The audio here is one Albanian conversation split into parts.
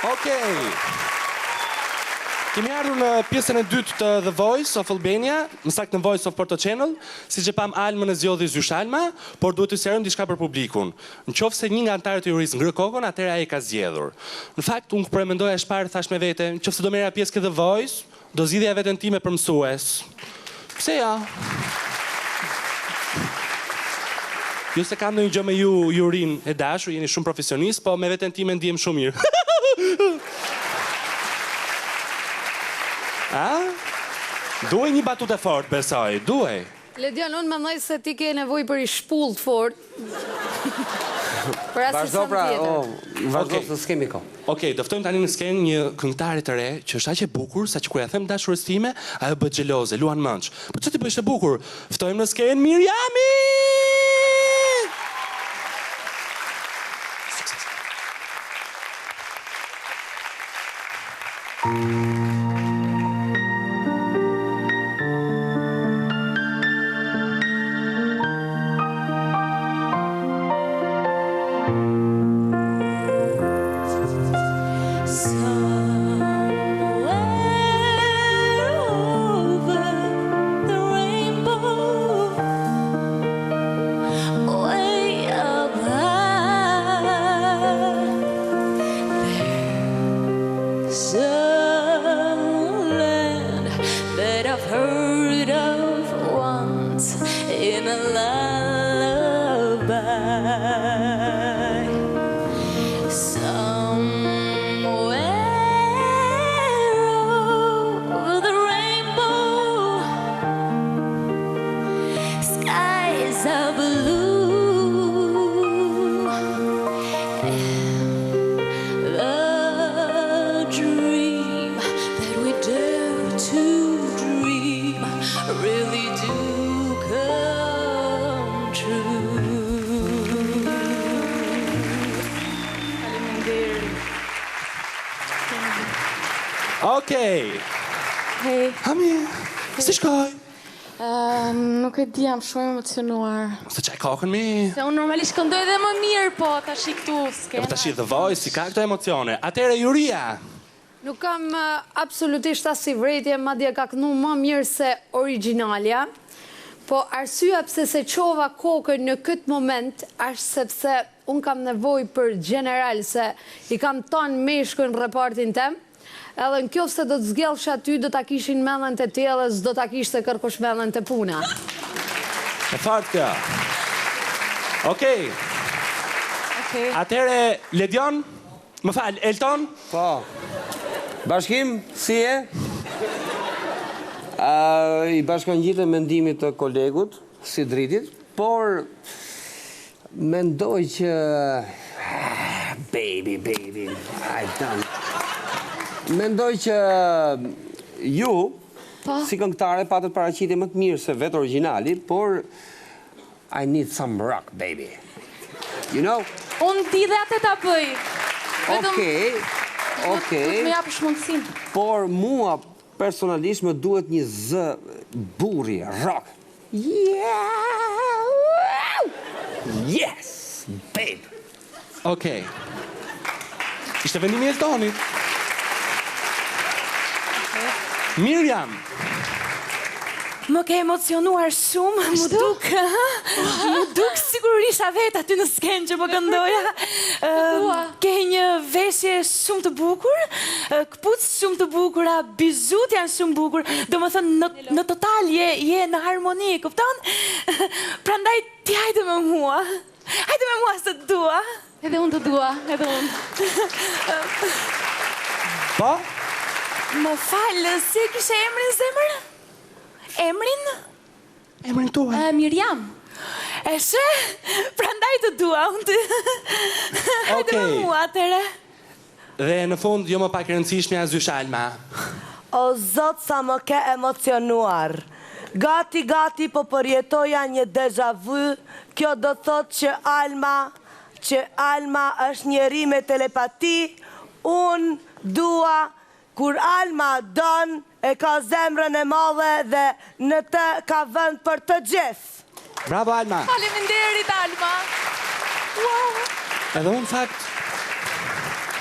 Okej. Kemi ardhur në pjesën e dytë të The Voice of Albania, më saktë në Voice of Porto Channel. Siç e pamë Almën e zgjodhi Zysh Alma, por duhet të sqarojmë diçka për publikun. Në qoftë se një nga anëtarët e jurisë ngre kokën, atëherë ai e ka zgjedhur. Në fakt, unë kur e mendoja shparë thashë me vete, në qoftë se do merrja pjesë ke The Voice, Do zgjidhja veten time për mësues. Pse jo? Jo se kam ndonjë gjë me ju jurinë e dashur, jeni shumë profesionistë, po me veten time ndihem shumë mirë. A? Duhej një batutë e fortë, besoj, duhej. Ledion, unë mendoj se ti ke nevojë për një shpullë të fortë. Për asnjë Vazhdo send pra, tjetër. o, vazhdo Okej. se s'kemi kohë. Okej, do ftojmë tani në skenë një këngëtare të re, që është aq e bukur, saqë kur ia them dashurës time, ajo bëhet xheloze, luan mendsh. Po ç'ti bëj, është e bukur. Ftojmë në skenë Mirjamin! Okej. Hej. Hami, si shkoi? Nuk e di, jam shumë emocionuar. Mos e çaj kokën mi. Se unë normalisht këndoj edhe më mirë, po tashi këtu s'kena. Po tashi The Voice, si ka këto emocione. Atëherë juria. Nuk kam absolutisht asnjë vërejtje, madje ka këndu më mirë se origjinalja. Po arsyeja pse s'e çova kokën në këtë moment është sepse unë kam nevojë për gjeneral se i kam tanë meshkujt në repartin tem. Edhe në qoftë se do të zgjedhsha ty do ta kishin mendjen te ti edhe s'do ta kishte kërkush mendjen te puna. E fortë kjo. Okej. Okej. Atëherë Ledion, më fal, Elton? Po. Bashkim, si je? I bashkangjitem mendimit të kolegut, Sidritit, por mendoj që baby, baby, I don't. Mendoj që ju Po. si këngëtare patët paraqitje më të mirë se vetë origjinali, por I need some rock, baby. You know? Unë di dhe atë ta bëj. Vetëm Okej, okej. Duhet më japësh mundësinë. Por mua personalisht më duhet një zë burri, rock. Yeah! Yes, babe. Okej. Ishte vendimi i Eltonit. Miriam. Më ke emocionuar shumë, m'u duk, m'u duk sikur isha vetë aty në skenë që po këndoja. Ke një veshje shumë të bukur, këpucë shumë të bukura, bizhutë janë shumë bukur, domethënë në në total je je në harmoni, kupton? Prandaj ti hajde me mua. Hajde me mua se të dua. Edhe unë të dua, edhe unë. Po? Më fal, si e kishe emrin zemër? Emrin? Emrin tuaj. Uh, Miriam. E sheh? Prandaj të dua unë ty. Hajde me Okej. mua atëherë. Dhe në fund, jo më pak e rëndësishmja, Zysh Alma. O zot sa më ke emocionuar. Gati gati po përjetoja një deja vu, kjo do thotë që Alma, që Alma është njeri me telepati, unë dua kur Alma don e ka zemrën e madhe dhe në të ka vend për të gjithë. Bravo Alma. Faleminderit Alma. Wow. Edhe unë në fakt.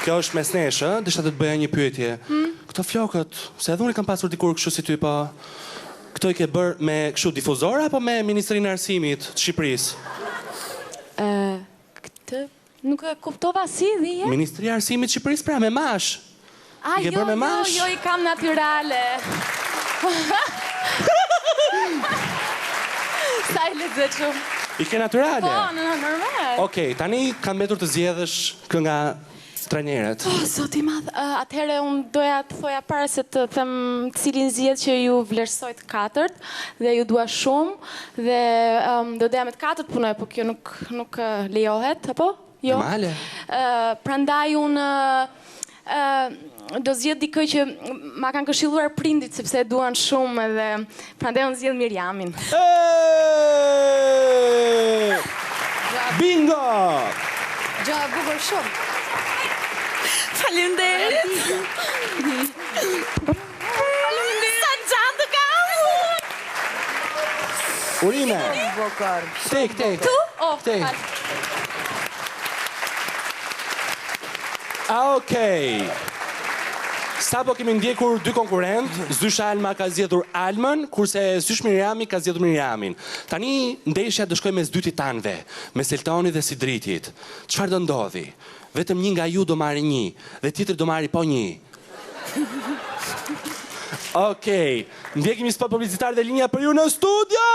Kjo është mes nesh, ë? Desha të të bëja një pyetje. Hmm? Këto flokët, se edhe unë i kam pasur dikur kështu si ty, po këto i ke bërë me kështu difuzor apo me Ministrinë e Arsimit të Shqipërisë? Ë, këtë nuk e kuptova si dhe je? Ministria e Arsimit të Shqipërisë pra me mash. A, I ke jo, bërë me jo, mash? jo, i kam natyrale. Sa i lezetshëm. I ke natyrale? Po, në në normal. Okej, tani ka mbetur të zgjedhësh kë nga trajnerët. Oh, zoti i madh, uh, atëherë unë doja të thoja para se të them cilin zgjedh që ju vlerësoj të katërt dhe ju dua shumë dhe um, do doja me të katërt punoj, po kjo nuk nuk uh, lejohet, apo? Jo. Normale. Uh, prandaj unë uh, do zgjedh dikë që ma kanë këshilluar prindit sepse e duan shumë edhe prandaj unë zgjedh Miriamin. Eee! Bingo! Gjë e bukur shumë. Faleminderit. Faleminderit. Sa xhan të kam. Urime! Bukur. Tek, tek. Tu? Oh, Tek. fal. A, Okej. Sapo kemi ndjekur dy konkurrent, Zysh Alma ka zgjedhur Almën, kurse Zysh Miriami ka zgjedhur Miriamin. Tani ndeshja do shkojë mes dy titanëve, mes Eltonit dhe Sidritit. Çfarë do ndodhi? Vetëm një nga ju do marrë një dhe tjetri do marrë po një. Okej, ndjekim një spot publicitar dhe linja për ju në studio!